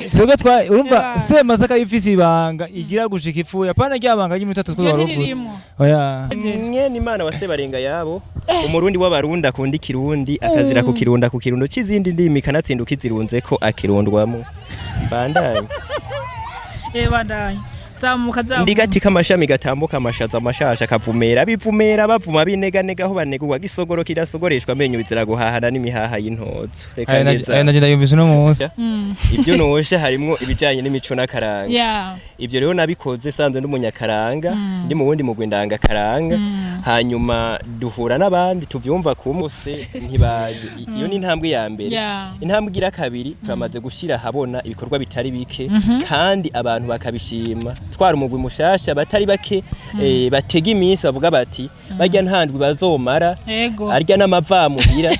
Twebwe twa urumva Yeah. Semasaka ifise ibanga igira gushika ipfuye, apana rya banga ry'imitatu twe Iryo waruvuze. ntiririmo. Oya. Mwene Imana wa Sebarenga yabo, umurundi w'abarundi akunda ikirundi, akazira ku kirunda ku kirundo c'izindi ndimi, kanatsinda ukizirunze ko akirundwamo. Mbandanye? Bandanye, zamuka, zamuka. Ndi gati k'amashami gatambuka amashaza amashasha akavumera bivumera bavuma bineganega aho banegurwa gisogoro kidasogoreshwa amenyo bizira guhahana n'imihaha y'intozo. Reka Ayo ngeza. Ayo nagenda yumvise uno munsi. Ibyo nosha harimwo ibijanye n'imico n'akaranga. Ibyo rero nabikoze sanzwe ndi umunyakaranga, ndi mu wundi mugwi ndangakaranga, hanyuma duhura n'abandi tuvyumva kumwe bose ntibaje. Iyo ni intambwe ya mbere. Intambwe igira kabiri, turamaze gushyira ahabona ibikorwa bitari bike kandi abantu bakabishima. Twara umugwi mushasha, batari bake batega iminsi bavuga bati barya ntandwi bazomara, arya n'amavamuhira,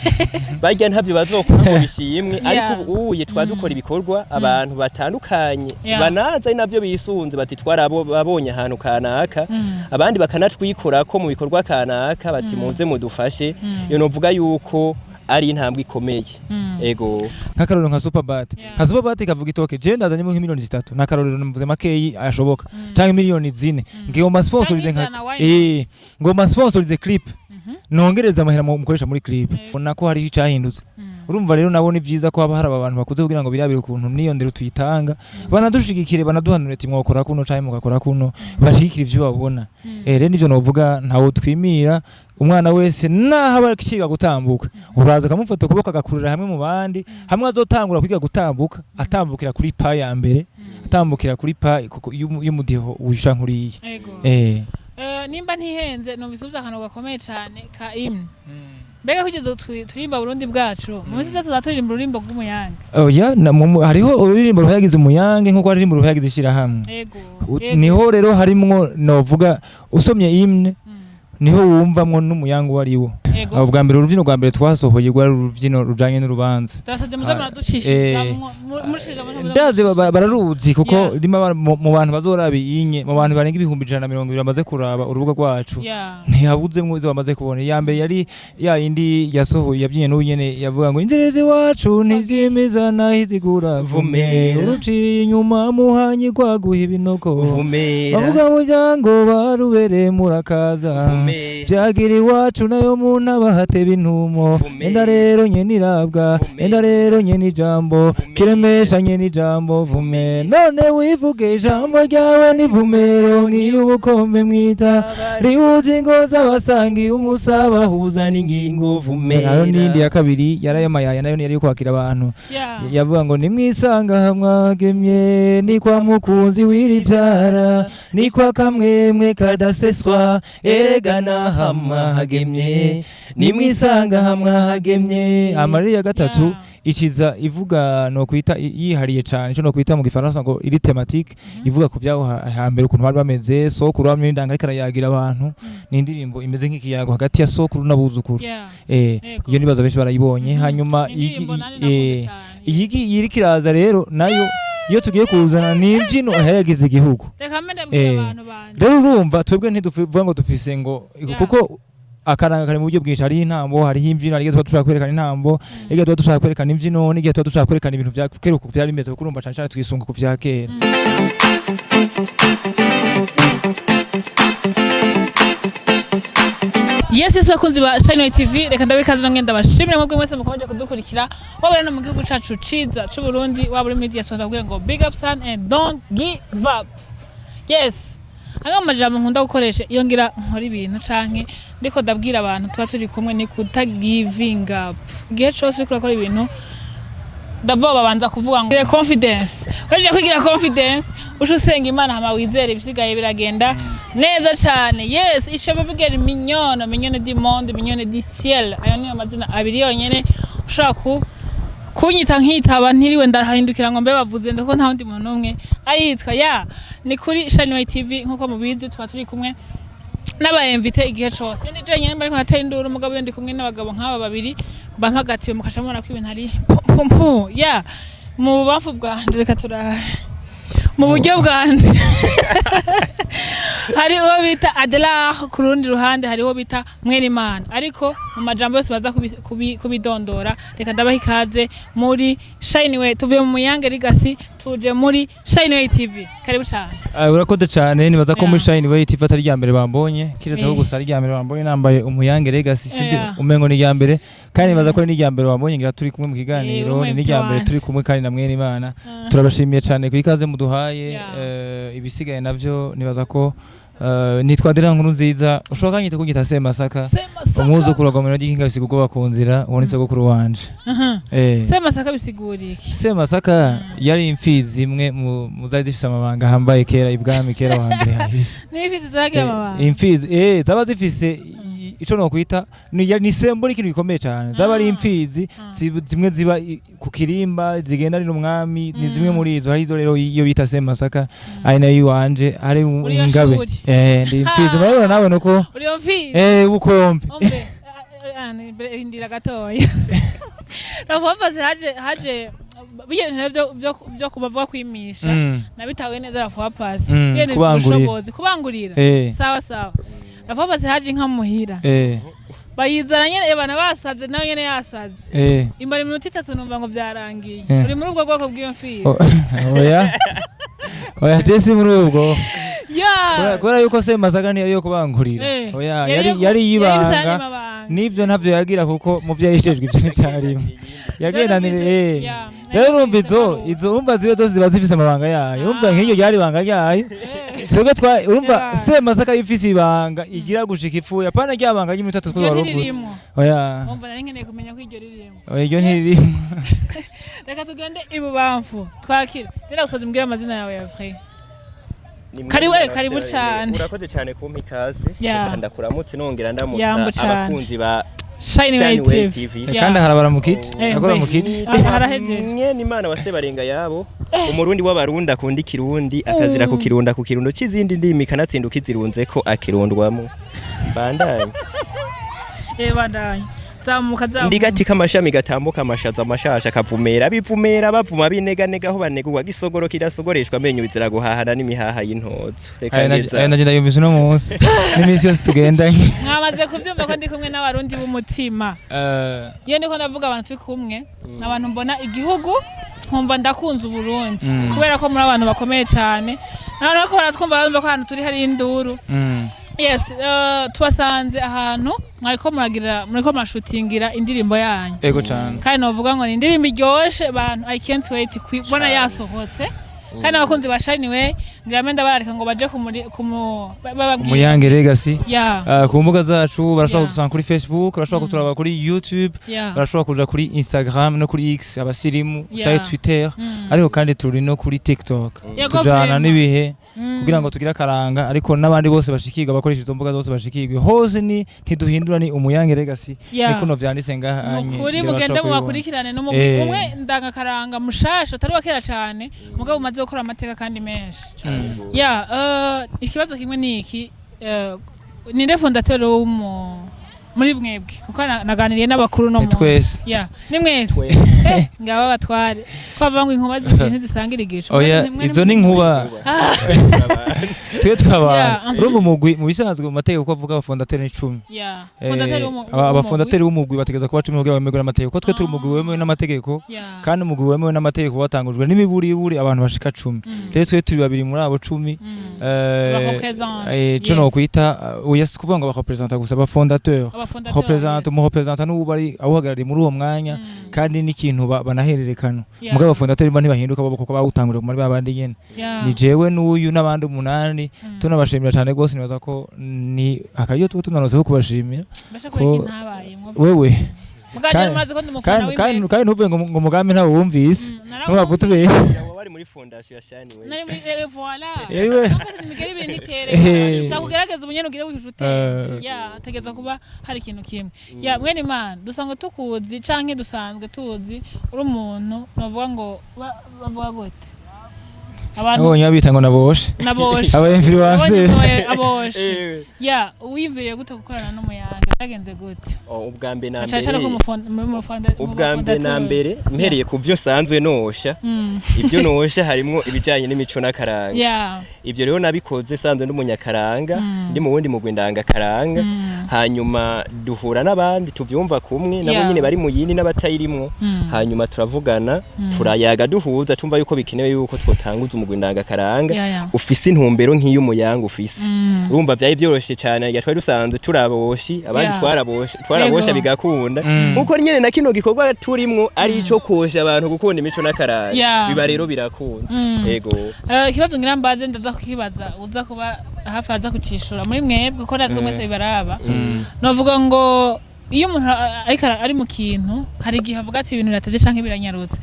barya ntavyo bazokora ngo bishimwe. Ariko ubu uye twa dukora ibikorwa abantu batandukanye banaza ari navyo bisunze bati twarabo babonye ahantu kanaka, abandi bakanatwikorako mu bikorwa kanaka bati muze mudufashe. Iyo novuga yuko ari intambwe ikomeye, ego. Nk'akarorero nka Superbat. Nka Superbat kavuga itoke je ndazanyemo nk'imiliyoni 3, n'akarorero mvuze makeyi ashoboka, canke miliyoni 4, ngomba sponsorize Canke nka 100, why not? Ngomba sponsorize clip, nongereza amahera mukoresha muri clip, ubona ko hariho icahindutse. Urumva rero nabo ni byiza ko haba hari aba bantu bakuze kugira ngo birabire ukuntu niyo ndero tuyitanga, banadushigikire, banaduhanure ati mwokora kuno canke mugakora kuno, bashigikire ivyo babona. Rero nivyo novuga, ntawo twimira umwana wese naho aba akiga gutambuka, uraza ukamufata ukuboko agakurira hamwe mu bandi, hamwe azotangura kwiga gutambuka, atambukira kuri pas ya mbere, atambukira kuri pas y'umudiho wisha nkuriye. Nimba ntihenze, numvise uvuze akantu gakomeye cyane ka hymne. Mbega kugeza ubu turirimba Burundi bwacu, mu minsi iza tuzaturirimba ururimbo rw'umuyange? Oya, hariho ururirimbo ruhayagiza umuyange nkuko haririmbo ruhayagiza ishirahamwe. Niho rero harimwo novuga usomye hymne, niho wumvamwo n'umuyange uwo ari wo. Aho bwa mbere, urubyino rwa mbere twasohoye rwari urubyino rujanye n'urubanza. Turasabye muze muraducishirizamwo, mushyirizamwo. Ndazi bararuzi kuko rimwe mu bantu bazoraba inye, mu bantu barenga 120,000 bamaze kuraba urubuga rwacu, ntihabuzemwo izo bamaze kubona. Iya mbere yari ya yindi yasohoye yabyinye n'ubu nyene, yavuga ngo inzerezi iwacu ntizimiza naho izigura Vumera. Uruciye inyuma muhanyi rwaguha ibinoko. Vumera. Bavuga muryango barubere murakaza. Vumera. Vyagira iwacu nayo mu ntabahateba intumo. Vumera. Enda rero nyene irabwa. Vumera. Enda rero nyene ijambo. Vumera. Kiremesha nyene ijambo vume, none wivuge ijambo ryawe n'ivumero nk'iy'ubukombe mwita rihuza ingo z'abasangiye umusabahuza n'ingingo Vumera. Hariho n'iyindi ya kabiri yarayamayaya, nayo yari yo kwakira abantu. Yavuga ngo nimwisanga hamwagemye, ni kwa mukunzi w'iribyara, ni kwa kamwemwe kadaseswa, erega nahamwahagemye, nimwisanga hamwahagemye. Amarira ya gatatu ikiza ivuga no kwita yihariye cyane ico no kwita mu gifaransa ngo iri thématique, ivuga ku byaho hambere ukuntu bari bameze, sokuru hamwe n'indanga ariko arayagira abantu. Ni indirimbo imeze nk'ikiyago hagati ya sokuru n'abuzukuru. Iyo nibaza benshi barayibonye. Hanyuma Indirimbo nanje nakunze cyane. iyi iriko iraza rero nayo iyo tugiye kuzana ni imbyino ihayagiza igihugu. Reka mbe ndabwira abantu banje. Rero urumva twebwe ntituvuga ngo dufise ngo kuko akaranga kari mu buryo bwinshi: hariho intambo, hariho imbyino, hariho igihe tuba dushaka kwerekana intambo, igihe tuba dushaka kwerekana imbyino, n'igihe tuba dushaka kwerekana ibintu vya kera uko vyari bimeze, kuko urumva cane cane twisunga ku vya kera. Yes, bakunzi ba Channel TV, reka ndabikaze no ngenda bashimire mwebwe mwese mukomeje kudukurikira, waba uri no mu gihugu cacu ciza c'u Burundi, waba uri muri diaspora, ndabwira ngo big up son and don't give up. Yes, amwe mu majambo nkunda gukoresha iyo ngira nkora ibintu canke ndiko ndabwira abantu tuba turi kumwe ni kuta giving up. Igihe cose uriko urakora ibintu, d'abord babanza kuvuga ngo "Gire confidence." Uhejeje kwigira confidence, uca usenga Imana, hama wizere, ibisigaye biragenda neza cane. Yes, ico bibigera mignonne, mignonne du monde, mignonne du ciel, ayo niyo mazina abiri yonyene ushobora ku kunyita nkitaba ntiriwe ndahindukira ngo mbe bavuze, ndiko nta wundi muntu n'umwe ayitwa. Ya, ni kuri Shine TV, nkuko mubizi tuba turi kumwe n'aba invité igihe cose. Ndi jenyine mba ariko natera induru, umugabo iyo ndi kumwe n'abagabo nk'aba babiri bampagatiwe mukasha mubona ko ibintu ari pum pum. Ya, mu bubamfu bwanje, reka turahe mu buryo bwanje. Hari uwo bita Adelar, ku rundi ruhande hari uwo bita Mwenimana, ariko mu majambo yose baza kubidondora. Reka ndabaha ikaze muri Shine Way. Tuvuye mu Muyange Legacy, tuje muri Shine Way TV. Karibu cyane. Urakoze cyane. Nibaza ko muri Yeah. Shine Way TV atari irya mbere bambonye, kiretse ko gusa ari irya mbere bambonye nambaye Umuyange Legacy, sibyo? Umengo ni irya mbere, kandi nibaza ko ari n'irya mbere bambonye ngira turi kumwe mu kiganiro. Uri Ni n'irya mbere wanje. turi kumwe kandi na Mwenimana. Turabashimiye cyane ku ikaze muduhaye. Ibisigaye navyo nibaza ko nitwa Adela Nkuru Nziza, ushobora kanyita kunyita Semasaka. Semasaka. Umwuzukuru wa Gomero ry'Ikinga bisigurwa ku nzira, uwo ni sogokuru wanje. Semasaka bisigura iki? Semasaka yari imfizi imwe mu zari zifise amabanga ahambaye kera ibwami, kera wa mbere hahise. N'imfizi ziragira amabanga? Imfizi zaba zifise ico nokwita ni symbole, ikintu gikomeye cane. Zaba ari imfizi zimwe ziba ku kirimba zigenda ari n'umwami. Ni zimwe muri izo. Hari izo rero iyo bita Semasaka, ari nayo iwanje ari Muri iyo ingabe. shuri. Ndi imfizi, murabibona nawe nuko. Uri iyo mfizi? Ubukombe. Ombe, rindira gatoya. Ravuga haje bijya bintu byo kubavuga kwimisha. Nabitawe neza Ravuga pasi. Bijya bintu Kubangurira. ubushobozi kubangurira. Sawa sawa. Ravuga pasi haje inka muhira. Bayizana nyene, bana basaze, nawe nyene yasaze. Imbara iminota 3 numva ngo byarangiye. Uri muri ubwo bwoko bw'iyo mfizi? Oh, oya oya, je si muri ubwo. Kubera yuko Semasaka niyo yo kubangurira. Oya, yari yibanga. Yari Nibyo ntavyo yagira, kuko mu byo yishejwe ivyo ntivyarimo yagendanire. Rero urumva izo urumva zibe zose ziba zifise amabanga yayo. Urumva nk'iryo ryari ibanga ryayo. Twebwe twa urumva Semasaka ifise ibanga igira gushika ipfuye, apana rya banga ry'iminota 3 Iryo waruvuze. ntiririmo? Oya. Umva, nari nkeneye kumenya ko iryo ririmo. Oya, iryo ntiririmo. Reka tugende ibubamfu twakira rero gusoza, umbwire amazina yawe ya vrai. Ni Karibu, mwiza. karibu Marcel. cane. Urakoze cyane kumpa ikaze. Yeah. Reka ndakuramutse nongera ndamutsa Yambu cane. abakunzi ba Shine Way Shine Way TV. TV. Kandi harabaramukije. Akora mu kiti. Ah, harahejeje. Mwene Imana wa Sebarenga yabo, umurundi w'abarundi akunda ikirundi, akazira kukirunda ku kirundo c'izindi ndimi, kanatsinda ukizirunzeko akirundwamo. Bandanye. Bandanye, zamuka zamuka. Ndi gati k'amashami gatambuka amashaza amashasha akavumera bivumera bavuma bineganega aho banegurwa gisogoro kidasogoreshwa amenyo bizira guhahana n'imihaha y'intozo. Reka Ayo ngeza. Ayo nagenda yumvise uno munsi n'iminsi yose tugendanye. Mwamaze kubyumva ko ndi kumwe n'abarundi b'umutima. Iyo ndiko ndavuga abantu turi kumwe, ni abantu mbona igihugu nkumva ndakunze Uburundi, kubera ko muri abantu bakomeye cyane. N'abantu bariko baratwumva barumva ko ahantu turi hari induru. Yes, tubasanze ahantu mwariko muragira, muriko murashutingira indirimbo yanyu. Ego cane. Kandi novuga ngo ni indirimbo iryoshe abantu, I can't wait kubona yasohotse. Kandi abakunzi ba Shine Way ngira ndabararika ngo baje kumuri kumu bababwire. Umuyange Legacy. Ku mbuga zacu barashobora kudusanga kuri Facebook, barashobora kuturaba kuri YouTube, barashobora kuja kuri Instagram no kuri X abasirimu, canke Twitter, ariko kandi turi no kuri TikTok. Yego, Tujana vraiment. n'ibihe kugira ngo tugire akaranga, ariko n'abandi bose bashikirwa bakoresha izo mbuga zose bashikirwe hose. Ni ntiduhindura, ni Umuyange Legacy. Niko no vyanditse ngaha. Nukuri mugende mubakurikirane n'umugwi umwe ndangakaranga mushasha utari wa kera cane, mugabo umaze gukora amateka kandi menshi. Ya, ikibazo kimwe ni iki: ninde fondateur w'umu muri mwebwe? Kuko naganiriye n'abakuru no Ni munsi. twese. Ya, ni mwese. Ngaba batware ko bavuga ngo inkuba zibiri ntizisangira igicu. Oya, izo ni nkuba, twe turabana. Urumva umugwi mu bisanzwe mu mategeko ko avuga abafondateri ni 10. Fondateur Abafondateri b'umugwi bategeza kuba 10 kugira bemerwe n'amategeko, ko twe turi umugwi wemewe n'amategeko. Kandi umugwi wemewe n'amategeko watangujwe n'imiburiburi abantu bashika 10. Rero twe turi babiri muri abo 10. Ba-représente, Ico nokwita, oya, si kuvuga ngo abarepresenta gusa, abafondateur. Abafondateur, Represent, umurepresentant n'uwo bari awuhagarariye muri uwo mwanya, kandi n'ikintu banahererekana. Mugabo abafondateur bo ntibahinduka bo, kuko bawutanguriye muri babandi nyene. Ni jewe n'uyu n'abandi umunani. Tunabashimira cyane rwose. Nibaza ko ni akaryo tuba tunanozeho kubashimira. Mbasha kureka intabaye Wewe muganje mumaze ko ndi umufana kandi w'imbere. Kandi ntuvuge ngo umugambi ntawe wumvise, ntuhave utubeshya. Wari muri fondation ya Shine Way. Nari muri voilà. Yewe. Ntukaze imigeri ibiri ntitere. Ushaka kugerageza ubunyene ugire wihuse. Ya, hategerezwa kuba hari ikintu kimwe. Ya, mwene Imana, dusanzwe tukuzi canke dusanzwe tuzi uri umuntu novuga ngo bavuga gute? Abantu Abonye babita ngo naboshe. Naboshe. Aba influencer. Abonye aboshe. Ya, wiyumviriye gute gukorana n'Umuyange? Byagenze gute? Oh, ubwa mbere na Cyane cyane ko mbere, ubwa mbere na mbere mpereye ku byo sanzwe nosha, ibyo nosha harimwo ibijanye n'imico n'akaranga. Ibyo rero nabikoze sanzwe ndi umunyakaranga, ndi mu wundi mugwi ndangakaranga, hanyuma duhura n'abandi tuvyumva kumwe nabo nyine bari mu yindi n'abatayirimwo, hanyuma turavugana, turayaga, duhuza, tumva yuko bikenewe yuko twotanguza umugwi ndangakaranga ufise intumbero nk'iy'Umuyanga ufise. Urumva vyari vyoroshe cyane, ya twari dusanzwe turaboshi abandi, twaraboshe, twarabosha bigakunda, nkuko nyene na kino gikorwa turimwo ari ico kosha abantu gukunda imico n'akaranga, biba rero birakunze. Ego. Ikibazo ngira mbaze, ndaza kukibaza uza kuba hafi aza kucishura muri mwebwe, kuko natwe mwese bibaraba. Novuga ngo iyo umuntu ariko ari mu kintu, hari igihe avuga ati ibintu biratevye canke biranyarutse.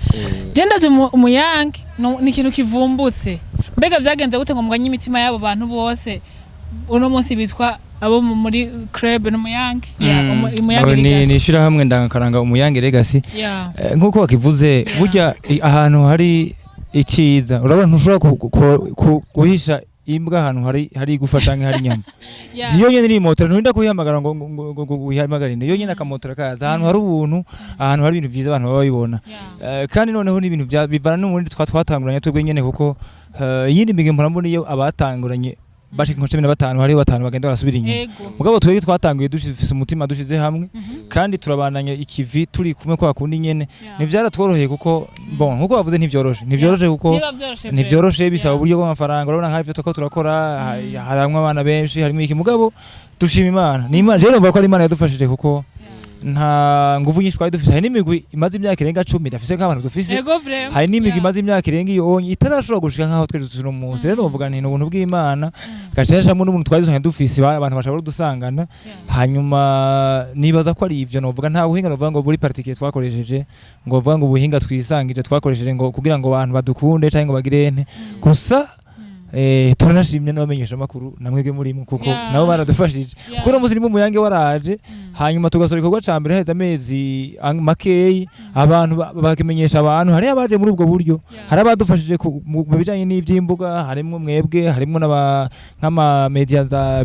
Je ndazi Umuyange ni ikintu kivumbutse. Mbega vyagenze gute ngo muganye imitima y'abo bantu bose uno munsi bitwa abo muri club n'Umuyange? Yeah, Umuyange Ni Legacy. ni ishirahamwe ndangakaranga Umuyange Legacy. Nkuko wakivuze, burya ahantu hari iciza, urabona ntushobora guhisha imbwa ahantu hari igufa canke hari inyama. Iyo nyene irimotera, nturinda kuyihamagara ngo uyihamagare, iyo nyene akamotora kaza. Ahantu hari ubuntu, ahantu hari ibintu vyiza, abantu baba babibona. Kandi noneho n'ibintu bivana n'ubundi twatanguranye twebwe nyene, kuko iyindi migwi mpora mbona iyo abatanguranye bashika nka 15, hariho batanu bagenda barasubira inyuma. Mugabo twebwe twatanguye dufise umutima dushize hamwe, kandi turabananye ikivi turi kumwe kwa kundi nyene. Ntivyaratworoheye kuko, bon, nkuko bavuze, ntivyoroshe, ntivyoroshe kuko Niba vyoroshe pe. ntivyoroshe, bisaba uburyo bw'amafaranga. Urabona nk'ivyo turiko turakora, harimwo abana benshi, harimo iki, mugabo dushima Imana. Ni Imana, rero numva ko ari Imana yadufashije, kuko nta nguvu nyinshi twari dufise. Hari n'imigwi imaze imyaka irenga 10 idafise nk'abantu dufise. Ego vraiment. Hari n'imigwi imaze imyaka irenga iyo onye itarashobora gushika nk'aho twari dufise uno munsi. Rero novuga nti ni ubuntu bw'Imana, gashashamo n'ubuntu twari dusanzwe dufise, abantu bashobora kudusangana. Hanyuma nibaza ko ari ivyo novuga. Nta buhinga novuga ngo buri particulier twakoresheje, ngo vuga ngo ubuhinga twisangije twakoresheje ngo kugira ngo abantu badukunde canke ngo bagire ente. Gusa turanashimye n'abamenyesha makuru namwebwe murimo, kuko nabo baradufashije, kuko uno munsi nimwe Umuyange waraje, hanyuma tugasohora igikorwa ca mbere haheze amezi makeyi, abantu bakimenyesha abantu. Hariho abaje muri ubwo buryo, hari abadufashije mu bijanye n'ivy'imbuga, harimwo mwebwe, harimwo nk'ama media za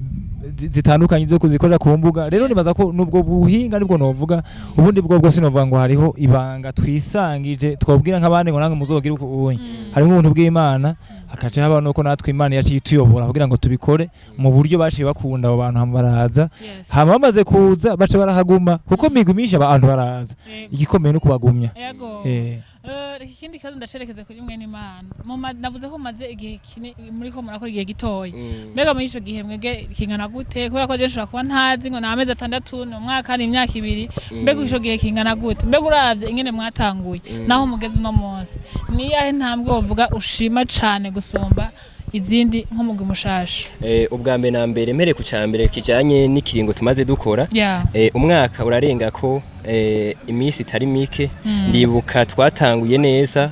zitandukanye zo kuzikorera ku mbuga. Rero nibaza ko nubwo buhinga nibwo novuga. Ubundi bwo bwose novuga ngo hariho ibanga twisangije twobwira nk'abandi ngo namwe muzogire uko ubonye. Harimo ubuntu bw'Imana, hakaca haba nuko natwe Imana yaciye ituyobora kugira ngo tubikore mu buryo baciye bakunda abo bantu, hama baraza. Hama bamaze kuza baca barahaguma, kuko migwi myinshi abantu baraza, igikomeye no kubagumya. Reka ikindi kibazo ndacerekeze kuri mwene Imana. Navuze ko mumaze igihe muri ko murakora igihe gitoya. Mbega muri ico gihe mwebwe kingana gute? Kubera ko je nshobora kuba ntazi ngo ni amezi 6, ni umwaka, ni imyaka 2. Mbega ico gihe kingana gute? Mbega uravye ingene mwatanguye naho mugeze uno munsi, ni iyahe ntambwe wovuga ushima cane gusumba izindi nk'umugwi mushasha? Ubwa mbere na mbere, mpere ku ca mbere kijanye n'ikiringo tumaze dukora, umwaka urarenga ko iminsi itari mike. Ndibuka twatanguye neza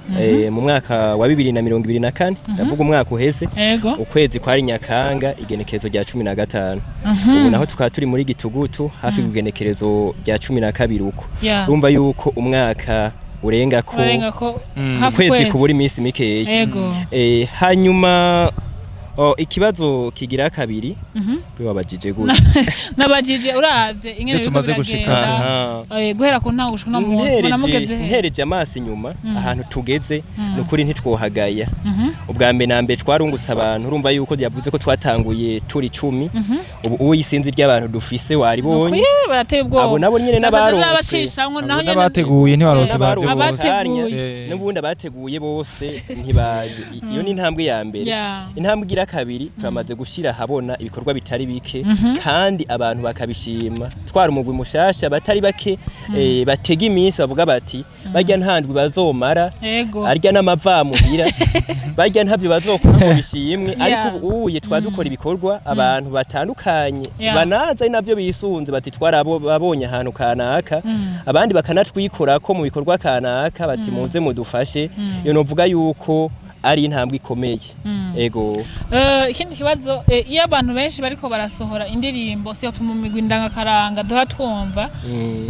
mu mwaka wa 2024, ndavuga umwaka uheze, ukwezi kwari Nyakanga, igenekerezo rya 15. Ubu naho tukaba turi muri Gitugutu, hafi kugenekerezo rya 12 uko. Urumva yuko umwaka urenga ko, urarenga ko hafi ukwezi ukwezi. kubura iminsi mikeya. Hanyuma ikibazo kigira kabiri wabajije gute? Nabajije uravye ingene Iyo biriko tumaze gushika. biragenda, guhera ku ntango gushika uno munsi, ubona mugeze he? Ntereje amaso inyuma ahantu tugeze, ni ukuri ntitwohagaya. Ubwa mbere na mbere twarungutse abantu. Urumva yuko yavuze ko twatanguye turi 10, ubu uwo isinzi ry'abantu dufise waribonye. Nukuri barateye ubwoba. Abo nabo nyene Twasanze n'abaronse. n'abacishamo naho nyene. N'abateguye ntibaronse baje N'abaronse bose. akanya, Abateguye. N'ubundi abateguye bose ntibaje. Iyo ni intambwe ya mbere. Intambwe igira kabiri, turamaze gushyira ahabona ibikorwa bitari bike, kandi abantu bakabishima. Twara umugwi mushasha, batari bake batega iminsi bavuga bati barya nta ndwi bazomara, arya n'amavamuhira, barya ntavyo bazokora ngo bishimwe. Ariko ubu uye twadukora ibikorwa, abantu batandukanye banaza ari navyo bisunze bati twarabonye ahantu kanaka, abandi bakanatwikorako mu bikorwa kanaka bati muze mudufashe. Iyo novuga yuko ari intambwe ikomeye. Ego. Ikindi kibazo, iyo abantu benshi bariko barasohora indirimbo, siyo mu migwi ndangakaranga duhora twumva,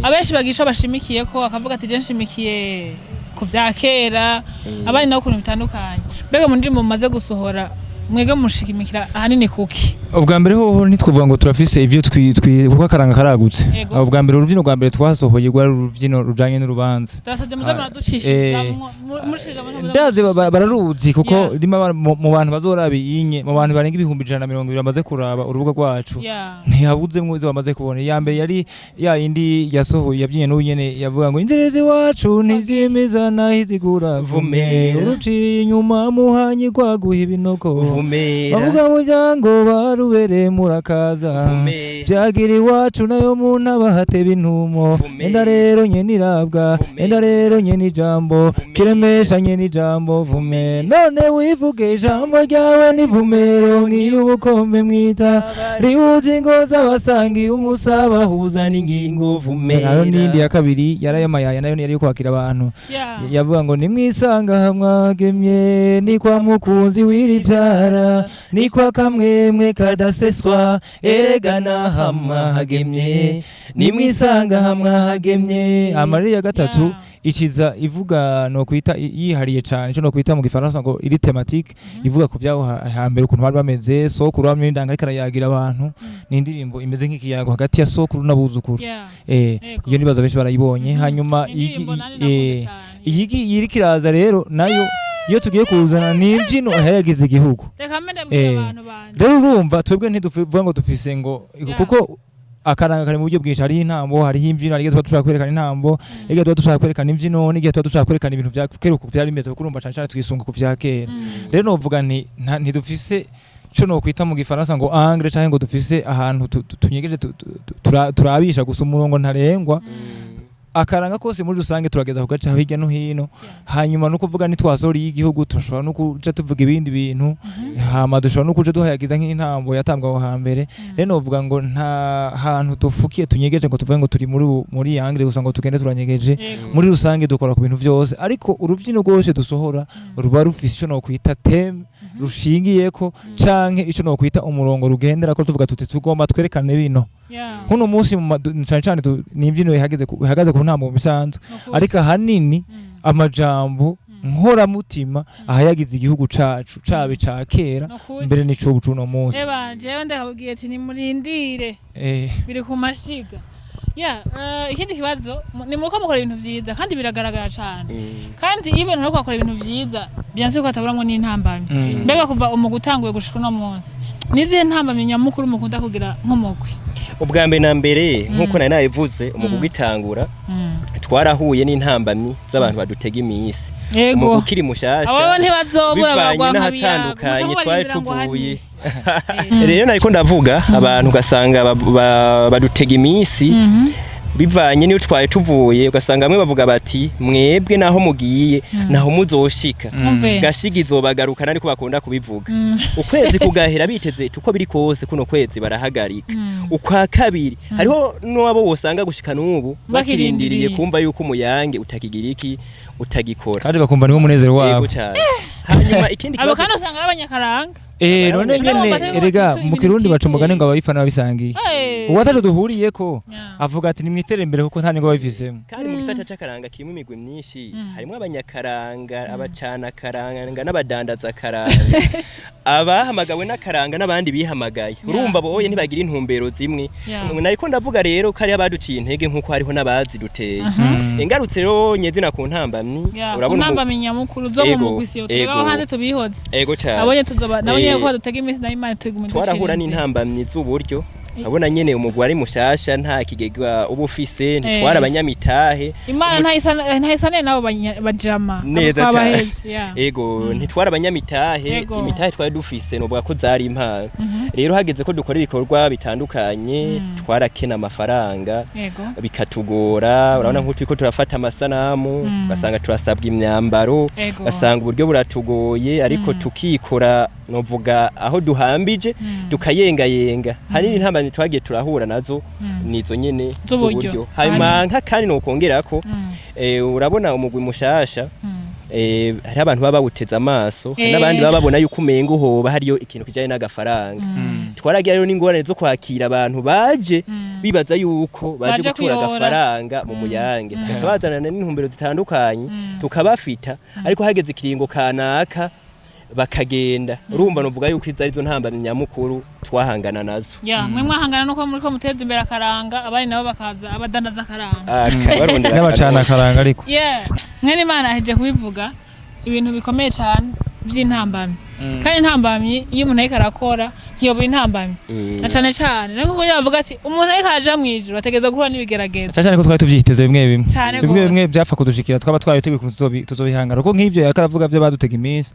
abenshi bagira ico bashimikiye ko bakavuga ati je nshimikiye ku vya kera, abandi nabo kuntu bitandukanye. Mbega mu ndirimbo mumaze gusohora, mwebwe mushigimikira ahanini kuki? Ubwa mbere hoho ntitwovuga ngo turafise ivyo twi kuko akaranga karagutse. Yego. Ubwa mbere, urubyino rwa mbere twasohoye rwari urubyino rujanye n'urubanza. Turasabye muze Ah, muraducishirizamwo, mushiramo. Ndazi bararuzi kuko rimwe mu bantu bazoraba iyinye, mu bantu barenga 120,000 bamaze kuraba urubuga rwacu, ntihabuzemwo izo bamaze kubona. Iya mbere yari ya yindi yasohoye yabyinye n'ubu nyene, yavuga ngo inzerezi iwacu ntizimeza naho izigura Vumera. uruciye inyuma muhanyi rwaguha ibinoko. Vumera. Bavuga muryango barubere murakaza. Vumera. Vyagira iwacu nayo mu ntabahateba intumo. Vumera. Enda rero nyene irabwa. Vumera. Enda rero nyene ijambo. Vumera. Kiremesha nyene ijambo vume, none wivuge ijambo ryawe n'ivumero nk'iy'ubukombe mwita rihuza ingo z'abasangiye umusabahuza n'ingingo. Vumera. Hariho n'iyindi ya kabiri yarayamayaya, nayo yari yo kwakira abantu. Yavuga ngo nimwisanga hamwagemye ni kwa mukunzi w'iribyara, ni kwa kamwemwe kadaseswa, erega nahamwahagemye, nimwisanga hamwahagemye. Amarira ya gatatu ikiza ivuga no kwita yihariye cyane ico no kwita mu gifaransa ngo iri thématique, ivuga ku byaho hambere ukuntu bari bameze, sokuru hamwe n'indanga ariko arayagira abantu. Ni indirimbo imeze nk'ikiyago hagati ya sokuru n'abuzukuru. Iyo nibaza benshi barayibonye. Hanyuma Indirimbo nanje nakunze cane. iyi iriko iraza rero nayo, iyo tugiye kuzana, ni imbyino ihayagiza igihugu. Reka mbe ndabwira abantu banje. Rero urumva twebwe ntituvuga ngo dufise ngo kuko akaranga kari mu buryo bwinshi: hariho intambo, hariho imbyino, hari igihe tuba dushaka kwerekana intambo, igihe tuba dushaka kwerekana imbyino, n'igihe tuba dushaka kwerekana ibintu vya kera uko vyari bimeze, kuko urumva cane cane twisunga ku vya kera. Rero novuga nti ntidufise ico nokwita mu gifaransa ngo angle, canke ngo dufise ahantu tunyegeje turabisha gusa umurongo ntarengwa. Akaranga kose muri rusange turageza kugaca hirya no hino. Hanyuma no kuvuga nitwasohora y'igihugu, turashobora no kuja tuvuga ibindi bintu, hama dushobora no kuja duhayagiza nk'intambo yatambwa aho hambere. Rero novuga ngo nta hantu dufukiye tunyegeje ngo tuvuge ngo turi muri angle gusa, ngo tugende turanyegeje. Muri rusange dukora ku bintu vyose, ariko urubyino rwose dusohora ruba rufise ico nokwita thème rushingiyeko, canke ico nokwita umurongo rugenderako, tuvuga tuti tugomba twerekane bino. Nkuno munsi cane cane ni imbyino ihagaze ku ntambo mu bisanzwe, Nukuri. ariko ahanini amajambo nkoramutima ahayagize igihugu cacu, cabe ca kera Nukuri. mbere n'icubu c'uno munsi. Eba jewe ndakabwiye ati nimurindire, biri ku mashiga ya. Ikindi kibazo, ni muko mukora ibintu vyiza kandi biragaragara cane, kandi iyo ibintu uriko bakora ibintu vyiza, bien sûr ko hataburamwo n'intambamyi. Mbega kuva umugwi utanguye gushika uno munsi, nizihe ntambamyi nyamukuru mukunda kugira nk'umugwi? Ubwa mbere na mbere, nk'uko nari nabivuze, umugwi ugitangura twarahuye n'intambamyi z'abantu badutega iminsi. Umugwi ukiri mushasha, Abo ntibazobura bivanye bagwa n'ahatandukanye twari tuvuye. Rero nariko ndavuga, abantu ugasanga badutega iminsi bivanye n'iyo twari tuvuye, ugasanga bamwe bavuga bati mwebwe naho mugiye naho muzoshika, Umve. gashiga izobagarukana, ariko bakunda kubivuga ukwezi kugahera biteze tuko biri kose kuno kwezi barahagarika, ukwa kabiri hariho n'abo wosanga gushika n'ubu bakirindiriye Bakirindiriye. kumva yuko umuyange utakigira iki, utagikora. Kandi bakumva niwo munezero wabo. Yego cyane. Hanyuma ikindi Abo kibazo kandi usanga ari abanyakaranga. None Nabo nyene bafata erega ibintu mu Kirundi baca umugani biteye. ngo abayifana babisangiye. Uwataje duhuriyeko avuga ati nimwitere imbere kuko nta nyungu babifisemo. Kandi mu gisata c'akaranga kirimo imigwi myinshi, harimo abanyakaranga, abacanakaranga n'abadandaza karanga, abahamagawe n'akaranga n'abandi bihamagaye. Urumva boye ntibagira intumbero zimwe. Nariko ndavuga rero ko hariho abaduciye intege nk'uko hariho n'abaziduteye. Ingarutse rero nyezina ku ntambamyi, urabona Unambamyi nyamukuru zo mu mugwi siyo twebwe abo hanze tubihoze. Ego cyane. Abonye tuzoba nabo nyene ko badutega iminsi nayo Imana tuguma. Twarahura n'intambamyi z'uburyo. Abona nyene umugwi ari mushasha, nta kigega uba ufise, ntitwara abanyamitahe. Imana ntayisaniye nabo bajama abo Neza cyane. twabaheze. Yeah. Ego, ntitwara abanyamitahe. Imitahe twari dufise novuga ko zari impano. Rero hageze ko dukora ibikorwa bitandukanye, twarakena amafaranga, bikatugora. Urabona nk'uko turiko turafata amasanamu, ugasanga turasabwa imyambaro, ugasanga uburyo buratugoye, ariko tukikora novuga aho duhambije, tukayengayenga. Hanini intambamyi twagiye turahura nazo nizo nyene Z'uburyo. z'uburyo. Hanyuma nka kandi nokongerako, urabona umugwi mushasha, hariho abantu baba bawuteze amaso, hari n'abandi baba babona yuko umenga uhoba hariyo ikintu kijanye n'agafaranga. Twaragira rero n'ingorane zo kwakira abantu baje. Bibaza yuko baje Baje gutura kuyora. agafaranga mu muyange, tugaca bazanana n'intumbero zitandukanye, tukabafita, ariko hageze ikiringo kanaka bakagenda. Urumva, novuga yuko izo arizo ntambamyi nyamukuru twahangana nazo. Ya, mwe mwahangana nuko muriko muteza imbere akaranga, abandi nabo bakaza abadandaza akaranga. Akabarundi N'abacana akaranga ariko. Yeah, mwene Imana aheje kubivuga ibintu bikomeye cyane by'intambamyi. Kandi intambamyi iyo umuntu ariko arakora ntiyobora intambamyi, na cane cane no kuko yavuga ati umuntu ariko araja mw'ijuru ategereza guhura n'ibigeragezo. Cyane cyane ko twari tubyiteze bimwe bimwe. Cane Bimwe gose. bimwe byapfa kudushikira, twaba twarabiteguye ukuntu tuzobihangana, kuko nk'ivyo yariko aravuga byo badutega iminsi,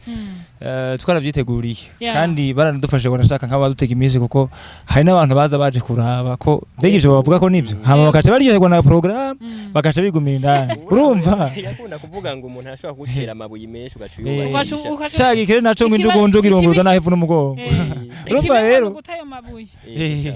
twaraavyiteguriye. Kandi baranadufashije, wanashaka nk'abadutega iminsi, kuko hari n'abantu baza baje kuraba ko mbega ivyo bavuga ko nivyo, hama bakaca baryoherwa na programme, bakaca bigumira indani, urumva. Yakunda kuvuga ngo umuntu ashobora kugutera amabuye menshi ugaca Ugaca uyubakisha. Ca gikere naco ngo injugunjugu irunguruza naho ivu n'umugongo. Urumva Ikibi rero ni uguta ayo mabuye.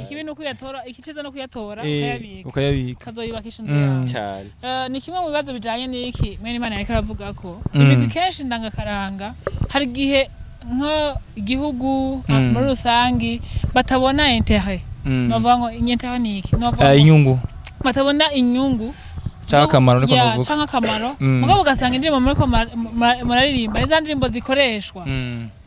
Ikibi ni ukuyatora, ikiza no kuyatora ukayabika, ukayabika, ukazoyubakisha inzu yawe. Cyane. Ni kimwe mu bibazo bijanye n'iki mwene Imana yariko aravuga ko imigwi kenshi ndangakaranga hari igihe nko igihugu muri rusangi batabona intérêt. Novuga ngo intérêt ni iki? Novuga ngo Inyungu. batabona inyungu Canke akamaro, niko Ya, novuga. canke akamaro. Mugabo ugasanga indirimbo muriko muraririmba ni za ndirimbo zikoreshwa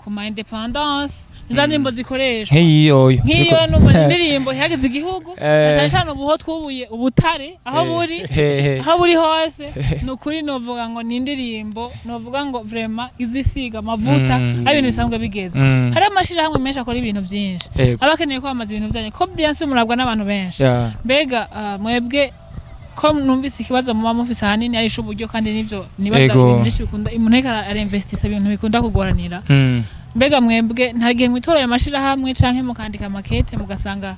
ku ma indépendance, ni za ndirimbo zikoreshwa Nk'iyiyoyo. Nk'iyo numva ni indirimbo ihagize igihugu, na cane cane ubu ho twubuye ubutare aho buri, aho buri hose. Ni ukuri novuga ngo ni indirimbo, novuga ngo vraiment izisiga amavuta, ari ibintu bisanzwe bigeze. Hari amashirahamwe menshi akora ibintu byinshi, aba akeneye kwamamaza ibintu byanyu, ko bien sûr murabwa n'abantu benshi. Mbega mwebwe ko numvise ikibazo muba mufise ahanini ari uburyo, kandi nivyo nibaza ibintu byinshi bikunda umuntu ariko arainvestisa, ibintu bikunda kugoranira. Mbega mwebwe nta gihe mwitora ayo mashirahamwe canke mukandika makete, mugasanga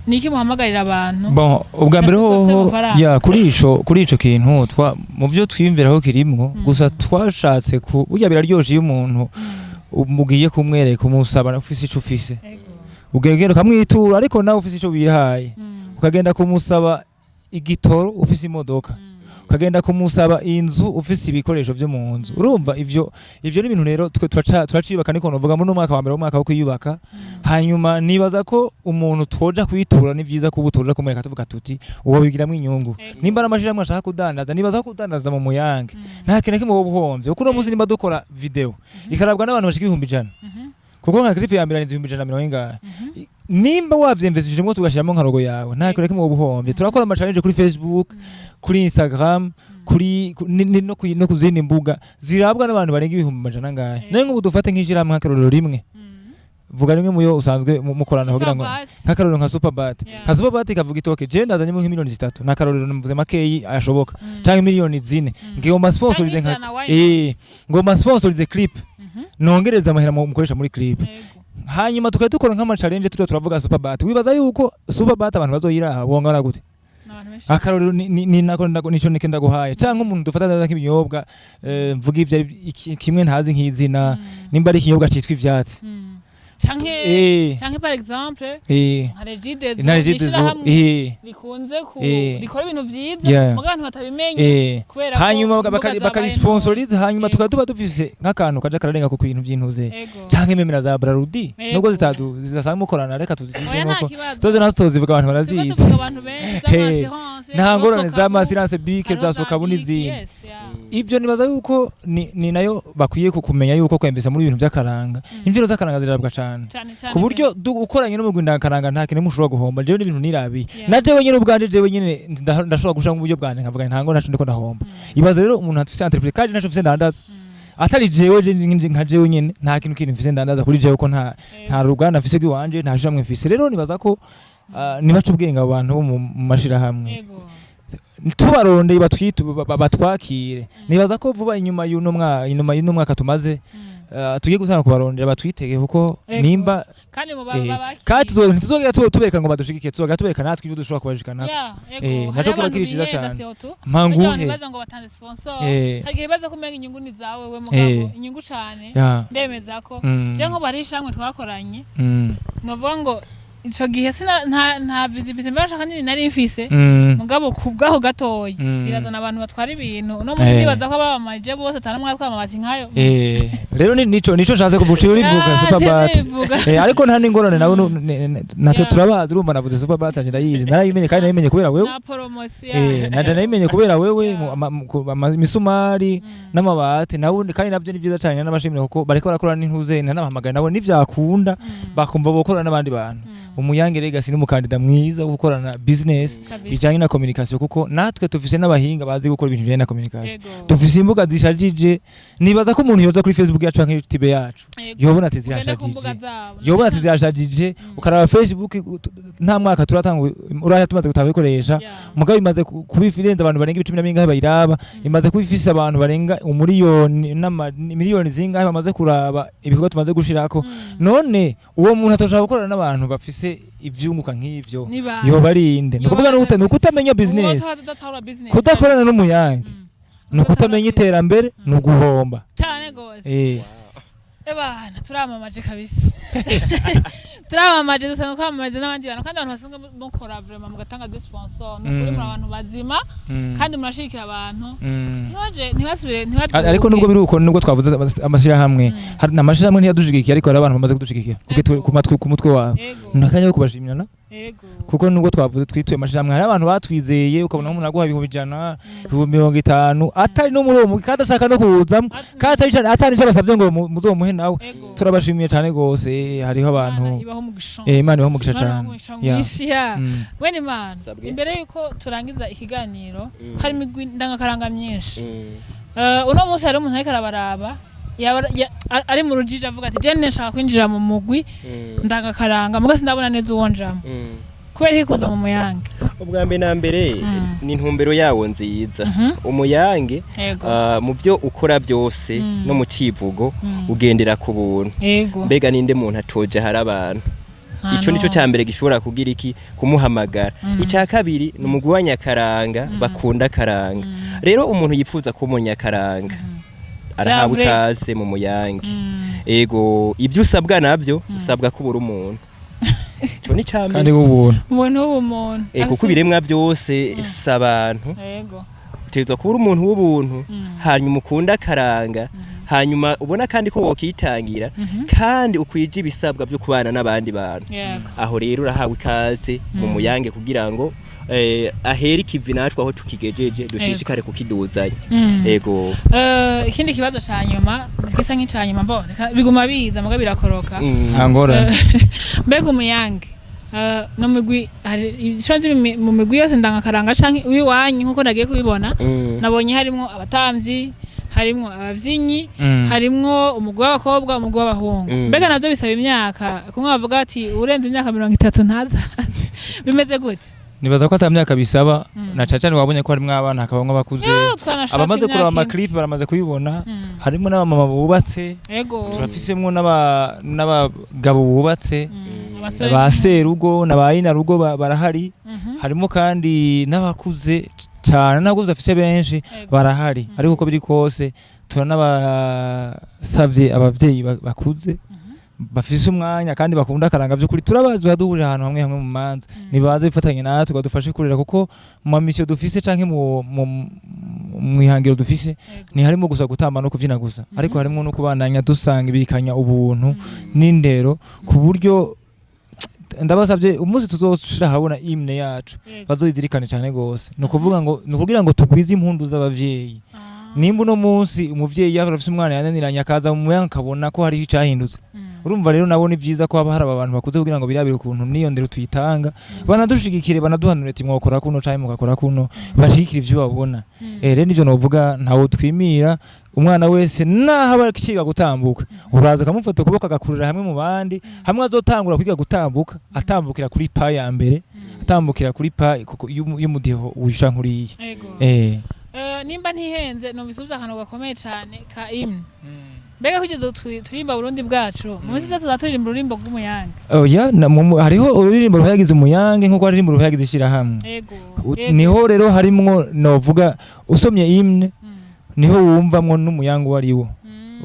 niki muhamagarira abantu? Bon, ubwa mbere Ndetse hoho amafaranga. Ya, kuri ico kintu twa mu byo twiyumviraho kirimwo gusa, twashatse ku burya biraryoshe iyo umuntu umugiye kumwereka, umusaba ufise ico ufise, ugenda ukamwitura, ariko nawe ufise ico wihaye, ukagenda kumusaba igitoro ufise imodoka, ukagenda kumusaba inzu ufise ibikoresho vyo mu nzu. Urumva, ivyo ni ibintu rero twe turaciyubaka, niko novuga, muri umwaka wa mbere w'umwaka wo kwiyubaka. Hanyuma nibaza ko umuntu twoja kwitura, ni vyiza kuba utoja kumwereka tuvuga tuti uwo bigiramwo inyungu. Nimba ari amashirahamwe ashaka kudandaza, nibaza ko kudandaza mu muyange nta kintu na kimwe woba uhombye, kuko uno munsi nimba dukora video ikarabwa n'abantu bashika 100,000, kuko nka clip ya mbere ni 140,000 ingahe, nimba wavyemvesijemwo tugashiramwo nka logo yawe, nta kintu na kimwe woba uhombye. Turakora ama challenge kuri Facebook, kuri Instagram, kuri no ku zindi mbuga zirabwa n'abantu barenga 100,000 angahe. Nayo nk'ubu dufate nk'ishirahamwe, nk'akarorero rimwe, vuga rimwe muyo usanzwe mukorana kugira ngo Superbat. nk'akarorero nka Superbat. Yeah. Nka Superbat ikavuga itoke je ndazanyemo nk'imiliyoni 3, n'akarorero mvuze makeyi ashoboka, canke miliyoni 4, ngomba sponsorize Canke nka 100, why not? Ngomba sponsorize clip, nongereza amahera mukoresha muri clip. Hanyuma tukaba dukora nk'ama challenge turiho turavuga Superbat. Wibaza yuko Superbat abantu bazoyiraha bongana gute? N'abantu benshi. Akarorero ni nako nico nike ndaguhaye, canke umuntu dufata neza nk'ibinyobwa, mvuga ivyo ari kimwe ntazi nk'izina, nimba ari ikinyobwa citwa ivyatsi. Canke canke par exemple nka Regideso, nka Regideso, n'ishirahamwe rikunze ku rikora ibintu vyiza, muga abantu batabimenye kubera ko Hanyuma imbuga zabaye bakarisponsoriza, hanyuma tukaba tuba dufise nk'akantu kaja kararenga ku bintu by'intuze, canke memera za Brarudi, nubwo zitadu zidasanzwe mukorana, reka Oya, tuzijemo nta ko kibazo. zozo nazo tuzivuga, abantu Turiko barazizi. tuvuga abantu benshi, z'ama assurance, Nta ngorane, Sokabu, za assurance bike, hariho za za Sokabu Bike, n'izindi. yes, yeah. Ibyo nibaza yuko ni nayo bakwiye kumenya yuko kwembesa muri ibintu by'akaranga, imvyino z'akaranga zirarabwa cane, Cane cane ku buryo ukoranye n'umugwi ndangakaranga nta kintu mushobora guhomba. Jewe n'ibintu nirabiye, Yeah. na jewe nyene ubwanje, jewe nyene ndashobora gushira mu buryo bwanje nkavuga nti nta ngo naco ndiko ndahomba. Ibaze rero umuntu afise entreprise kandi ntaco mfise ndandaza, atari jewe nka jewe nyene nta kintu kintu mfise ndandaza kuri jewe, ko nta ruganda mfise rw'iwanje, nta shirahamwe mfise. Rero nibaza ko nibaca ubwenge abo bantu bo mu mashirahamwe, tubarondeye batwakire. Nibaza ko vuba inyuma y'uno mwaka, inyuma y'uno mwaka tumaze, tugiye gutanga kubarondera batwitege, kuko nimba Kandi mu babakira. Kandi ntituzogera tubereka ngo badushigikiye, tuzogera tubereka natwe ibyo dushobora kubashikana. Yeah, ego. Naco Hariho kiba abantu kiri ciza bihenda cane. surtout. Mpanguhe. Harya abantu baza ngo batanze sponsor. Hari igihe baza ko umenga inyungu ni zawe we, mugabo inyungu cane. Ndemeza ko je nko bari ishamwe twakoranye, novuga ngo Ico gihe sina nta visibility mbasha nini nari mfise, mugabo ku bwaho gatoya birazana abantu batwara ibintu. Uno munsi ndibaza ko ababamaje bose atanamwe atwara amabati nkayo. Rero nico nshatse kuvuga, uciye urivuga. Ah, Superbat. je ndivuga. Ariko nta n'ingorane nawe natwe turabazi. Urumva navuze Superbat, nje ndayizi, narayimenye kandi nayimenye kubera wewe. Na promotion. Naje nayimenye kubera wewe imisumari n'amabati nawe, kandi nabyo ni byiza cyane n'abashimira kuko bariko barakora n'intuze nanabahamagaye nabo nivyakunda bakumva bokorana n'abandi bantu. Umuyange Legacy ni umukandida mwiza wo gukorana business bijanye na communication, kuko natwe tufise n'abahinga bazi gukora ibintu bijanye na communication. Dufise imbuga zishajije. Nibaza ko umuntu yoza kuri Facebook yacu canke YouTube yacu yobona ati Ugende ku mbuga zirashajije, zabo. yobona ati zirashajije. Ukaraba Facebook, nta mwaka turatanga uraya tumaze kutabikoresha, mugabo imaze kuba irenze abantu barenga ibicumi na bingahe bayiraba, imaze kuba ifise abantu barenga umuriyoni n'ama miliyoni zingahe bamaze kuraba ibikorwa tumaze gushirako. None uwo muntu atoshobora gukorana n'abantu bafise ivyunguka nk'ivyo? Ni bande? Yoba arinde? Ni ukuvuga ni ukutamenya business. Uwo utadatahura business. Kudakorana n'umuyange ni ukutamenya iterambere, ni uguhomba. Cyane gose. Ebana, turamamaje kabisa, turamamaje, dusanzwe twamamaje n'abandi bantu, kandi abantu basanzwe mukora vraiment mugatanga des sponsors, ni ukuri muri abantu bazima kandi murashigikira abantu. Ntibaje ntibasubire ntibaduhuke. Ariko nubwo biri uko, nubwo twavuze amashirahamwe, hari amashirahamwe ntiyadushyigikiye, ariko hari abantu bamaze kudushigikira ku matwi, ku mutwe wawe. Ni akanya ko kubashimira na kuko nubwo twavuze twituye amashirahamwe, hari abantu batwizeye, ukabona nk'umuntu aguha 100,000, 50,000, atari no muri uwo mugwi kandi ashaka no kuwuzamo, kandi atari icyo basabye ngo muzomuhe nawe. Turabashimiye cyane rwose. Hariho abantu Imana ibaho umugisha. Imana ibahe umugisha Imana ibahe cyane. umugisha mwinshi ya. Mwene Imana, Sabwe. imbere yuko turangiza ikiganiro, hari imigwi ndangakaranga myinshi. Uno munsi hari umuntu ariko arabaraba ari mu rujiji, avuga ati: "Je nshaka kwinjira mu mugwi ndangakaranga, muga sindabona neza uwo njamo." Kubera iki kuza mu Muyange? Ubwa mbere na mbere ni intumbero yawo nziza. Umuyange, mu byo ukora byose no mu civugo ugendera ku buntu. Mbega ninde muntu atoje hari abantu? Nta Ico nico n'umwe. ca mbere gishobora kugira iki kumuhamagara. Icya kabiri ni umugwi w'abanyakaranga bakunda akaranga. Rero umuntu yifuza kuba umunyakaranga arahabwa Vya vrai. ikaze mu Muyange. Ego, ibyo usabwa nabyo usabwa kubura umuntu, ico ni ca kandi mbere. w'ubuntu. Umuntu w'ubumuntu. Kuko ibiremwa byose si abantu. Utegerezwa kuba uri umuntu w'ubuntu, hanyuma ukunda akaranga, hanyuma ubona kandi ko wokitangira, kandi ukwije ibisabwa byo kubana n'abandi bantu. Aho rero urahawe ikaze mu Muyange kugira ngo ahere ikivi natwe aho tukigejeje, dushishikare kukiduzanya. Ego. Ikindi kibazo ca nyuma, gisa nk'ica nyuma, mbona biguma biza muga birakoroka. Nta ngorane. Mbega Umuyange no mugwi hari ico nzi mu migwi yose ndangakaranga canke uwiwanyu, nkuko nagiye kubibona, nabonye harimwo abatamvyi, harimwo abavyinnyi, harimwo umugwi w'abakobwa, umugwi w'abahungu. Mbega navyo bisaba imyaka? Kumwe bavuga ati urenze imyaka 30 ntazaze, bimeze gute? Nibaza ko ata myaka bisaba, na cane cane wabonye ko harimwo abana, hakabamwo abakuze. Yo, twanashatse Abamaze kuraba imyaka ine. ama clip baramaze kubibona. Harimo n'abamama bubatse, turafisemwo n'abagabo bubatse, Abasore. Ba serugo na ba inarugo barahari. Harimo kandi n'abakuze cane, n'abakuze bafise benshi barahari. Ariko uko biri kose turanabasavye abavyeyi bakuze bafise umwanya kandi bakunda akaranga by'ukuri, turabazi duhurira ahantu hamwe hamwe mu manza, nibaze bifatanye natwe badufashe kurera, kuko mu ma mission dufise canke mu ihangiro dufise ntiharimo gusa gutamba no kubyina gusa, ariko harimo no kubandanya dusanga ibikanya ubuntu n'indero, ku buryo ndabasabye umunsi tuzoshira ahabona hymne yacu bazoyizirikane cyane gose. Ni ukuvuga ngo ni ukugira ngo tugwize impundu z'abavyeyi. Nimba uno munsi umuvyeyi yaba afise umwana yananiranye, akaza mu muyange akabona ko hariho icahindutse. Urumva rero nabo ni byiza ko haba hari aba bantu bakuze kugira ngo birabire ukuntu n'iyo ndero tuyitanga, banadushigikire, banaduhanure ati mwokora kuno canke mugakora kuno, bashigikire ivyo babona. Rero nivyo novuga, ntawo twimira. Umwana wese naho aba akiga gutambuka, uraza ukamufata ukuboko agakurira hamwe mu bandi, hamwe azotangura kwiga gutambuka, atambukira kuri pas ya mbere, atambukira kuri pas kuko y'umudiho wusha nkuriye. Nimba ntihenze, numvise uvuze akantu gakomeye cyane ka hymne. Mbega kugeza ubu turirimba Burundi bwacu, mu minsi iza tuzaturirimba ururimbo rw'Umuyange? Oya, hariho ururirimbo ruhayagiza Umuyange nkuko haririmbo ruhayagiza ishirahamwe. Niho rero harimwo, novuga usomye hymne, niho wumvamwo n'Umuyange uwo ari wo,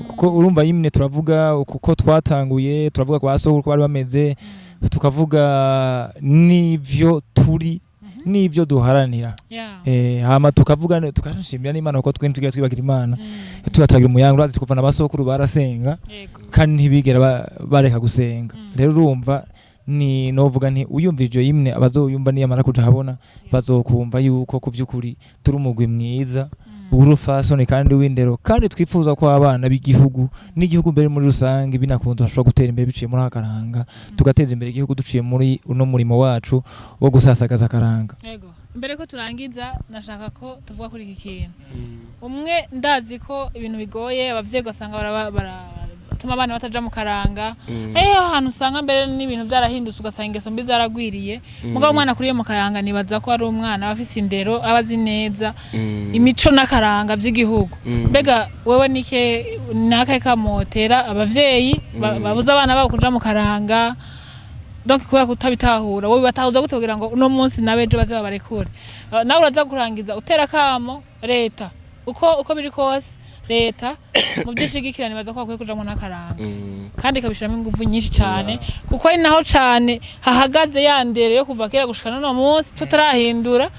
kuko urumva hymne turavuga kuko twatanguye, turavuga kwa sokuru ko bari bameze. Tukavuga n'ivyo turi n'ivyo duharanira. Hama tukavuga tukashimira n'Imana, kuko twe tugira twibagira Imana. Tuba turagira umuyango, urazi, kuva n'abasokuru barasenga kandi ntibigera bareka gusenga. Rero urumva ni novuga nti uyumvira iyo hymne, abazoyumva niyamara kuja habona bazokumva yuko ku vy'ukuri turi umugwi mwiza w'urufasoni kandi w'indero, kandi twifuza ko abana b'igihugu n'igihugu mbere muri rusange binakunze bashobora gutera imbere biciye muri aka karanga, tugateza imbere igihugu duciye muri uno murimo wacu wo gusasagaza akaranga. Yego, mbere ko turangiza nashaka ko tuvuga kuri iki kintu. Umwe, ndazi ko ibintu bigoye abavyeyi, ugasanga baratuma abana bataja mu karanga. Ahantu usanga mbere n'ibintu byarahindutse, ugasanga ingeso mbi zaragwiriye. Mugabo umwana akuriye mu karanga, nibaza ko ari umwana aba afise indero, aba azi neza imico n'akaranga vy'igihugu. Mbega wewe nike nakahe kamotera abavyeyi babuza abana babo kuja mu karanga, donc kubera kutabitahura? Wowe batahuza gute kugira ngo uno munsi nabejo baze babarekure? Nawe uraza kurangiza utera kamo leta, uko biri kose leta mu vyishigikira nibaza ko bakwiye kujamwo n'akaranga kandi ikabishiramo inguvu nyinshi cane, kuko ari naho cane hahagaze ya ndero yo kuva kera gushika n'uno munsi tutarahindura.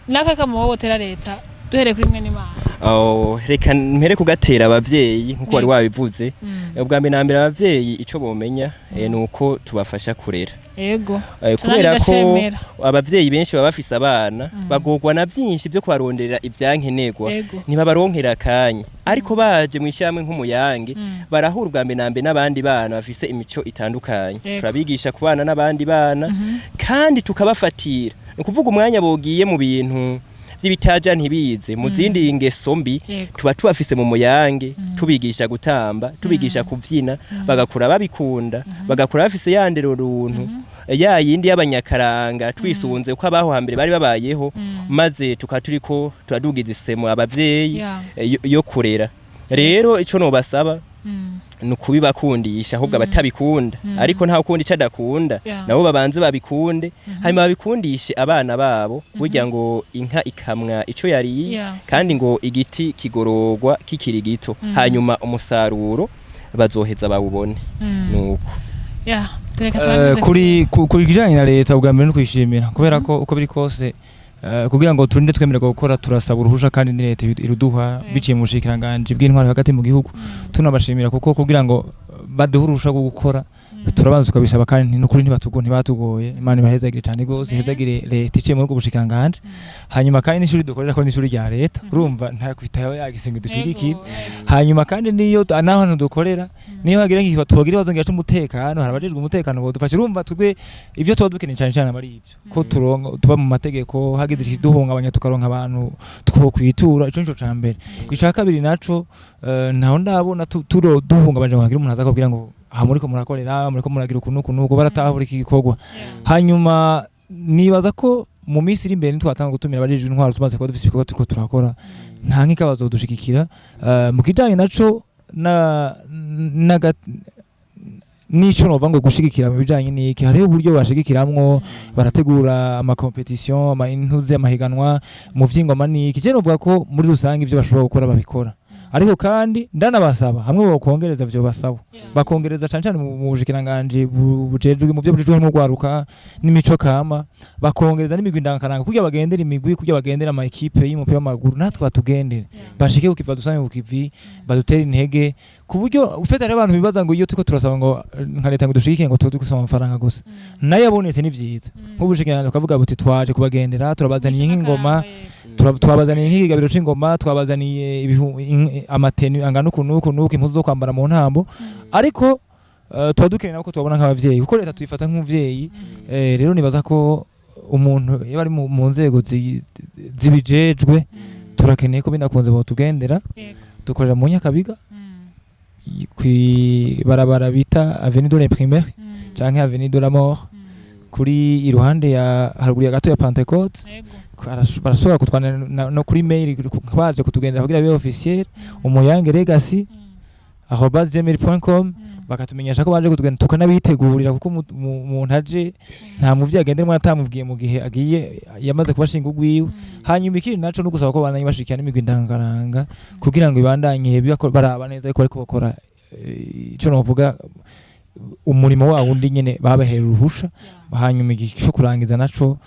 Nakahe kamo wowe wotera leta, duhereye kuri mwe n'Imana? Oh, reka mpere kugatera abavyeyi nkuko wari wabivuze. Ubwa mbere na mbere, abavyeyi ico bomenya ni uko tubafasha kurera. Ico nanje Kubera ko ndacemera. abavyeyi benshi baba bafise abana, bagorwa na vyinshi vyo kubaronderera ivyankenerwa, ntibabaronkera akanya. Ariko baje mw'ishyirahamwe nk'Umuyange, barahura ubwa mbere na mbere n'abandi bana bafise imico itandukanye. Turabigisha kubana n'abandi bana kandi tukabafatira, ni ukuvuga umwanya bogiye mu bintu vy'ibitaja ntibize mu zindi ngeso mbi, tuba tubafise mu Muyange, tubigisha gutamba, tubigisha kuvyina, bagakura babikunda, bagakura bafise ya ndero runtu, ya yindi y'abanyakaranga, twisunze uko abaho hambere bari babayeho, maze tukaba turiko turadugiza isemo abavyeyi yo kurera. Rero ico nobasaba ni ukubibakundisha, ahubwo abatabikunda, ariko nta ukunda ico adakunda, nabo babanze babikunde, hanyuma babikundishe abana babo. Burya ngo inka ikamwa ico yariye, kandi ngo igiti kigororwa kikiri gito, hanyuma umusaruro bazoheza bawubone. Nuko. Yeah, tureka turangize. Kuri kijanye na leta, ubwa mbere no kwishimira, kubera ko uko biri kose, kugira ngo turinde twemererwa gukora turasaba uruhusha, kandi ni leta iruduha biciye mu bushikiranganji bw'intwaro hagati mu gihugu. Tunabashimira kuko kugira ngo baduhe uruhusha rwo gukora turabanza tukabisaba, kandi nukuri ntibatugoye. Imana ibahezagire cyane gose, ihezagire leta iciye muri ubwo bushikiranganji. Hanyuma kandi n'ishuri dukorera ko n'ishuri rya leta, urumva nta kwitaho yagisenga dushigikira. Hanyuma kandi niyo naho hantu dukorera, niyo hagira nk'ikibazo, tubagira ibibazo ngira c'umutekano, hari abajejwe umutekano bodufasha. Urumva twebwe ivyo tuba dukeneye cyane cyane aba ari ivyo ko turonka tuba mu mategeko, hagize ikiduhungabanya tukaronka abantu twokwitura. Ico nico ca mbere. Ica kabiri naco, ntaho ndabona duhungabanya ngo hagire umuntu aza akabwira ngo aha muriko murakorera, muriko muragira uku n'uku n'uku, baratahura iki gikorwa. Hanyuma nibaza ko mu minsi iri imbere nitwatanga gutumira abajejwe intwaro, tumaze kuba dufise ibikorwa turiko turakora, nta nkeka bazodushigikira. Mu kijanye naco na naga nico nova ngo gushigikira mu bijanye n'iki, hariho uburyo bashigikiramwo, barategura ama compétition, ama intuze, amahiganwa mu vy'ingoma n'iki. Je novuga ko muri rusange ivyo bashobora gukora babikora, ariko kandi ndanabasaba hamwe bokongereza vyo basaba, bakongereza cane cane mu bushikiranganji bujejwe mu byo bujejwe harimo gwaruka n'imico kama, bakongereza n'imigwi ndangakaranga, kugira bagendera imigwi, kugira bagendera ama équipe y'umupira w'amaguru, natwe batugendere, bashike ku kivi, badusange ku kivi, badutere intege, ku buryo ufite hariho abantu bibaza ngo iyo turiko turasaba ngo nka leta ngo dushigikire, ngo tuba dusaba amafaranga gusa. Nayo abonetse ni vyiza, nk'ubushikiranganji bukavuga buti twaje kubagendera, turabazaniye nk'ingoma, twabazaniye nk'ikigabiro c'ingoma, twabazaniye ama tenues angana uku n'uku n'uku, impuzu zo kwambara mu ntambo. Ariko tuba dukeneye nabo ko tubabona nk'abavyeyi, kuko leta tuyifata nk'umuvyeyi. Rero nibaza ko umuntu iyo ari mu nzego zibijejwe, turakeneye ko binakunze botugendera. Dukorera mu Nyakabiga, kw'ibarabara bita Avenue de l'Imprimerie canke Avenue de la Mort, kuri iruhande ya haruguru ya gato ya Pentecôte. Barashobora kutwandira no kuri mail baje kutugendera kugira bibe officiel, umuyange legacy @gmail.com, bakatumenyesha ko baje kutugenda, tukanabitegurira, kuko umuntu aje nta muvyeyi agendera atamubwiye mu gihe agiye yamaze kubashinga ugwiwe. Hanyuma ikindi naco no gusaba ko bandanye bashikira n'imigwi ndangakaranga kugira ngo ibandanye baraba neza yuko bariko bakora ico novuga. Umurimo wawo wundi nyene babahera uruhusha. Hanyuma igihe cyo kurangiza naco,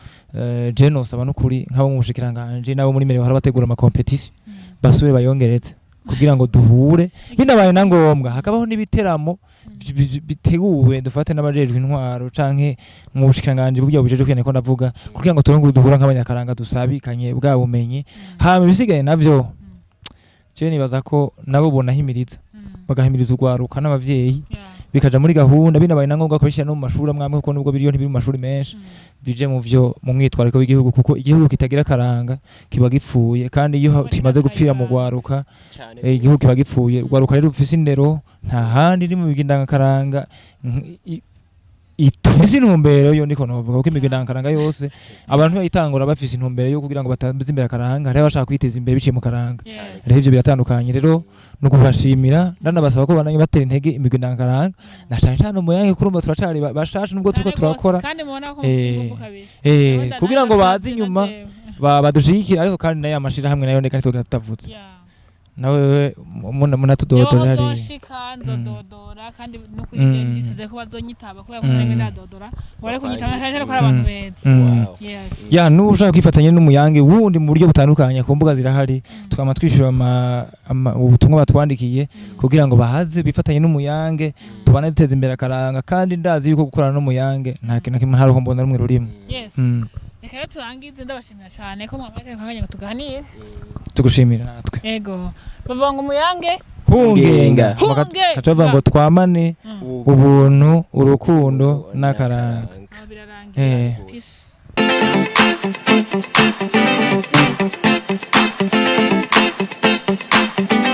je nosaba n'ukuri nk'abo mu bushikiranganje n'abo muri mairie bahora bategura ama compétition, basubire bayongereze kugira ngo duhure. Binabaye na ngombwa hakabaho n'ibiteramo biteguwe, dufate n'abajejwe intwaro canke mu bushikiranganje burya bujejwe kwene ko ndavuga, kugira ngo turonke duhura nk'abanyakaranga, dusabikanye bwa bumenyi. Hama ibisigaye navyo, je nibaza ko nabo bonahimiriza, bagahimiriza urwaruka n'abavyeyi, bikaja muri gahunda. Binabaye na ngombwa kubishyira no mu mashuri amwe amwe, kuko nubwo biriyo ntibiri mu mashuri menshi, bije mu vyo mu mwitwariko w'igihugu, kuko igihugu kitagira akaranga kiba gipfuye. Kandi iyo kimaze gupfira mu rwaruka, igihugu kiba gipfuye. Urwaruka rero rufise indero nta handi iri mu migwi ndangakaranga, ifise intumbero yo, niko novuga, kuko imigwi ndangakaranga yose abantu bayitangura bafise intumbero yo kugira ngo bateze imbere akaranga. Hariho abashaka kwiteza imbere biciye mu karanga. Rero ivyo biratandukanye. Rero ni ukubashimira, ndanabasaba ko bananye batera intege imigwi ndangakaranga, na cane cane umuyange, kurumva turacari bashasha nubwo turiko Cane gose, turakora. Kandi mubona ko mufite ingufu kabisa. Gahunda Kugira ngo nawe baze inyuma na jewe. Badushigikire. Ariko kandi nayo amashirahamwe nayo ndeka ntitwogera tutavutse. Nawe munatudodora Jewe hariya. nzoshika nzododora, kandi nukuri je nditeze ko bazonyitaba, kubera ko nange ndadodora ngo kunyitaba, kandi ko ari abantu beza. Wow. Ya, n'ubu ushaka kwifatanya n'umuyange wundi mu buryo butandukanye, ku mbuga zirahari, twama twishyura ubutumwa batwandikiye kugira ngo bahaze bifatanye n'umuyange, tubane duteza imbere akaranga. Kandi ndazi yuko gukorana n'umuyange nta kintu na kimwe, nta ruhombo na rumwe rurimo. Reka rero turangize, ndabashimira cyane ko mwamaye kanya ngo tuganire. Tugushimira natwe. Ego, bavuga ngo umuyange hungenga. Hungenga. Kaca bavuga ngo twamane ubuntu, urukundo n'akaranga. Aho birarangiye. Peace.